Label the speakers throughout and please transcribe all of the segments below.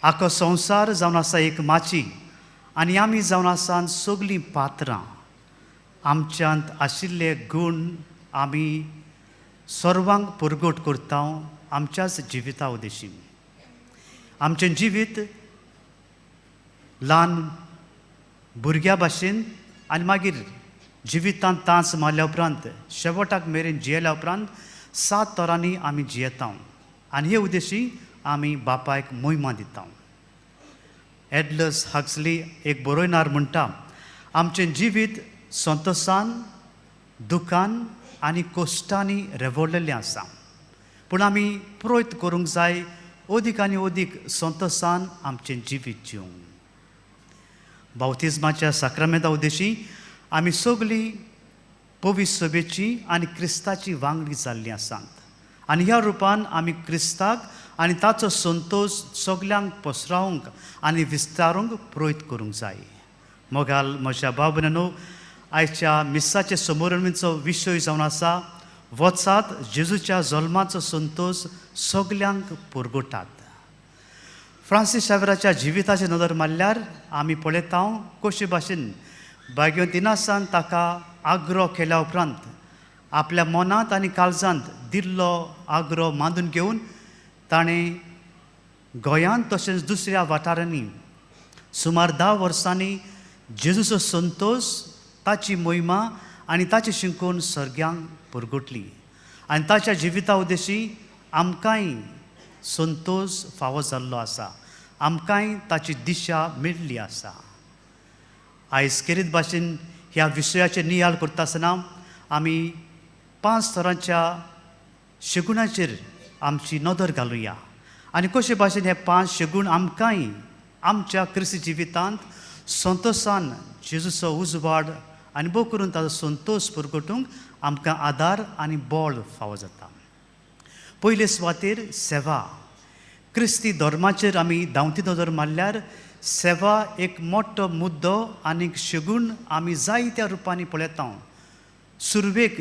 Speaker 1: आखो संवसार जावन आसा एक माची आनी आमी जावन आसा सगलीं पात्रां. आमच्यांत आशिल्ले गूण आमी सर्वांक परगट करता आमच्याच जिविता उद्देशीन. आमचें जिवीत ल्हान भुरग्या भाशेन आनी मागीर जिवितांत तांस मारल्या उपरांत शेवटाक मेरेन जियेल्या उपरांत सात तरांनी आमी जियेता आनी हे उद्देशी आमी बापायक मोहिमा दिता. एडलस हक्सली एक बरोयनार म्हणटा, आमचें जिवीत संतोसान, दुखान आनी कोश्टांनी रेवडलेलें आसा, पूण आमी प्रयत्न करूंक जाय अदीक आनी अदीक संतोसान आमचें जिवीत जिवंक. बावतिज्माच्या साक्रामेंता उद्देशी आमी सगळीं पवित्र सभेची आनी क्रिस्ताची वांगडी जाल्लीं आसात आनी ह्या रुपान आमी क्रिस्ताक आनी ताचो संतोश सगल्यांक पसरावंक आनी विस्तारूंक प्रयत्न करूंक जाय. मोगाल म्हज्या भाव भयणांनो, आयच्या मिसाचे समोरणीचो विशय जावन आसा, वचात जेजूच्या जल्माचो संतोश सगल्यांक पुरगोटात. फ्रांसीस शावेराच्या जिविताची नदर मारल्यार आमी पळयता कशे भाशेन भाग्यवंत इनासान ताका आग्रो केल्या उपरांत आपल्या मनांत आनी काळजांत दिल्लो आग्रो मांदून घेवन ताणें गोंयांत तशेंच दुसऱ्या वाठारांनी सुमार 10 वर्सांनी जेजूचो संतोश, ताची मोहिमा आनी ताची शिंकोवन सर्ग्यांक पुरगुटली आनी ताच्या जिविता उद्देशी आमकांय संतोश फावो जाल्लो आसा, आमकांय ताची दिशा मेळ्ळी आसा. आयज खेरीत भाशेन ह्या विशयाचेर नियाळ करता आसतना आमी 5 तरांच्या शेगुणाचेर आमची नदर घालुया आनी कशे भाशेन हे 5 शेगूण आमकांय आमच्या क्रिस्ती जिवितांत संतोशान जेजूचो उजवाड आनी भोव करून ताचो संतोश पुरगटूंक आमकां आदार आनी बळ फावो जाता. पयले सुवातेर सेवा. क्रिस्ती धर्माचेर आमी धांवती नदर मारल्यार सेवा एक मोठो मुद्दो आनी शेगूण आमी जायत्या रुपांनी पळयता. सुरवेक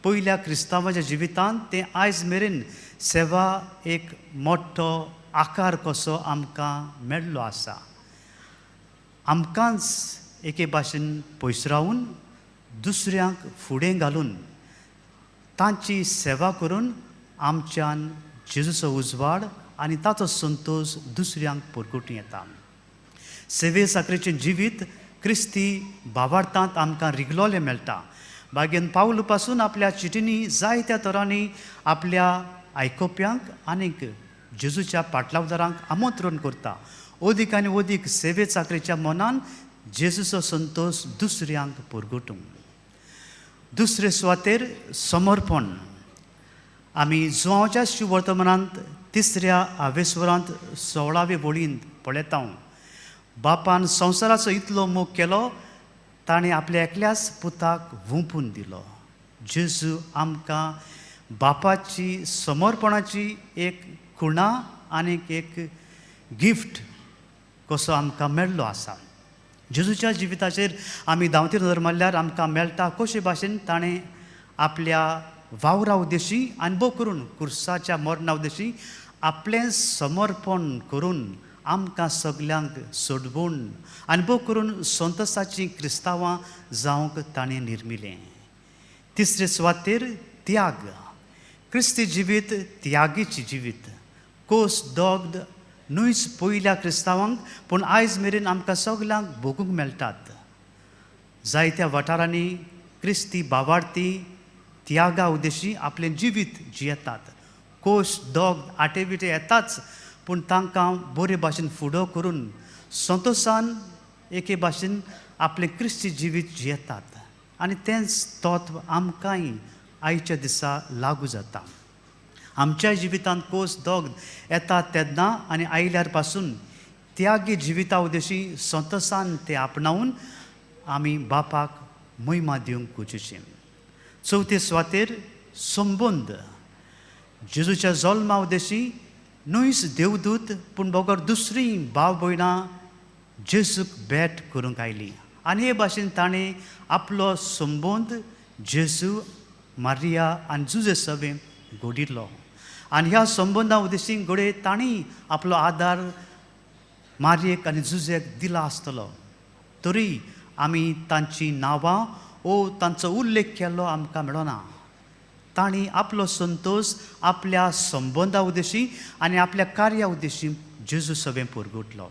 Speaker 1: पयल्या क्रिस्तांवाच्या जिवितांत तें आयज मेरेन सेवा एक मोठो आकार कसो आमकां मेळ्ळो आसा. आमकांच एके भाशेन पयस रावून दुसऱ्यांक फुडें घालून तांची सेवा करून आमच्यान जेजूचो उजवाड आनी ताचो संतोश दुसऱ्यांक परगटूं येता. सेवे साकरेचें जिवीत क्रिस्ती भावार्थांत आमकां रिगलोलें मेळटा. बागेन पावल पासून आपल्या चिटींनी जायत्या तरांनी आपल्या आयकोप्यांक आनीक जेजूच्या पाटलावदारांक आमंत्रण करता. अदीक आनी अदीक सेवे चाकरेच्या मनान जेजूचो संतोश दुसऱ्यांक परगटूंक. दुसरे सुवातेर समर्पण. आमी जुवांवच्या शिववर्तमानांत तिसऱ्या आवेस्वरांत 16वे वळींत पळयता, बापान संवसाराचो इतलो मोग केलो ताणें आपल्या एकल्याच पुताक वोंपून दिलो. जेजू आमकां बापाची समर्पणाची एक खुणा आनीक एक गिफ्ट कसो आमकां मेळ्ळो आसा. जेजूच्या जिविताचेर आमी धांवती नदर मारल्यार आमकां मेळटा कशे भाशेन ताणें आपल्या वावरा उद्देशी आनी भोव करून कुर्साच्या मरणा उद्देशी आपलें समर्पण करून आमकां सगल्यांक सोडवून आनी भोव करून संतोसाचीं क्रिस्तांवां जावंक ताणें निर्मिलें. तिसरे सुवातेर त्याग. क्रिस्ती जिवीत त्यागीचें जिवीत. कोस दोग्द न्हूच पयल्या क्रिस्तांवांक पूण आयज मेरेन आमकां सगल्यांक भोगूंक मेळटात. जायत्या वाठारांनी क्रिस्ती भावार्थी त्यागा उद्देशी आपलें जिवीत जियेतात. कोश दोग आटे बिटे येताच पूण तांकां बरे भाशेन फुडो करून संतोशान एके भाशेन आपलें क्रिस्ती जिवीत जियेतात आनी तेंच तत्व आमकांय आयच्या दिसा लागू जाता. आमच्या जिवितांत कोस दोग येतात तेन्ना आनी आयल्यार पासून त्यागी जिविता उद्देशी संतोशान ते आपणावन आमी बापाक महिमा दिवंक गरजेचें. चवथे सुवातेर संबंद. जेजूच्या जल्मा उद्देशी न्हूच देवदूत पूण बगर दुसरी भाव भयणां जेजूक भेट करूंक आयली आनी हे भाशेन ताणें आपलो संबंद जेजू, मारिया आनी जुजे सवें घडिल्लो आनी ह्या संबंदा उद्देशी घडये तांणी आपलो आदार मारयेक आनी जुजेक दिला आसतलो, तरी आमी तांचीं नांवां ओ तांचो उल्लेख केल्लो आमकां मेळना. तांणी आपलो संतोश आपल्या संबंदा उद्देशी आनी आपल्या कार्या उद्देशी जेजू सवें पुरगुटलो.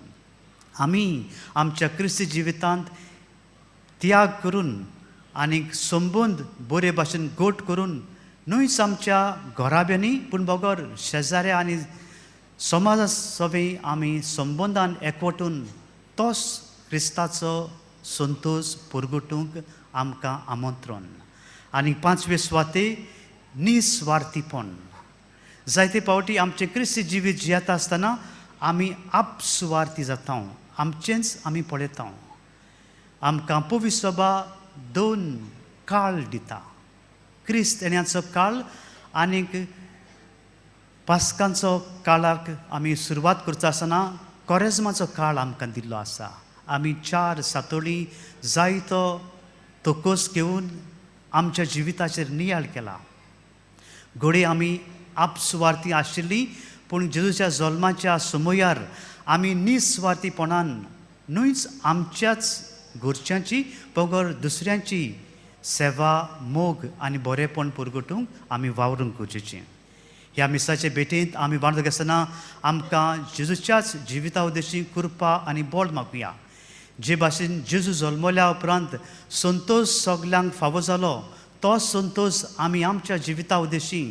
Speaker 1: आमी आमच्या क्रिस्ती जिवितांत त्याग करून आनीक संबंद बरे भाशेन गोट करून न्हूच आमच्या घराब्यांनी पूण बगर शेजाऱ्या आनी समाजा सवें आमी संबंदान एकवटून तोच क्रिस्ताचो संतोश पुरगुटूंक आमकां आमंत्रण. आनी पांचवे सुवाते निस्वार्थीपण. जायते फावटी आमचें क्रिस्ती जिवीत जियेता आसतना आमी आपसुवार्थी जाता, आमचेंच आमी पळयता. आमकां पवित्र सभा दोन काळ दिता, क्रिस्त येण्याचो काळ आनीक पास्कांचो काळाक आमी सुरवात करता आसतना कोरेज्माचो काळ आमकां दिल्लो आसा. आमी चार सातोळी जायतो तोकोस घेवन आमच्या जिविताचेर नियाळ केला. घडये आमी आपसुवार्थी आशिल्ली, पूण जेजूच्या जल्माच्या समयार आमी निस्वार्थीपणान न्हूच आमच्याच घरच्यांची बगर दुसऱ्यांची सेवा, मोग आनी बरेपण पुरगुटूंक आमी वावरूंक गरजेचें. ह्या मिसाचे भेटेंत आमी वांटो आसतना आमकां जेजूच्याच जिविता उद्देशी कृपा आनी बळ मागुया. जे भाशेन जेजू जल्मल्या उपरांत संतोश सगल्यांक फावो जालो, तो संतोश आमी आमच्या जिविता उद्देशी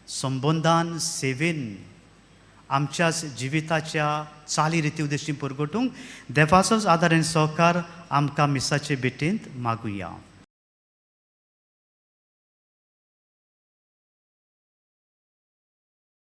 Speaker 1: संबंदान सेवेन आमच्याच जिविताच्या चाली रिती उद्देशी पुरगुटूंक देवाचोच आदार आनी सहकार आमकां मिसाचे भेटेंत मागुया.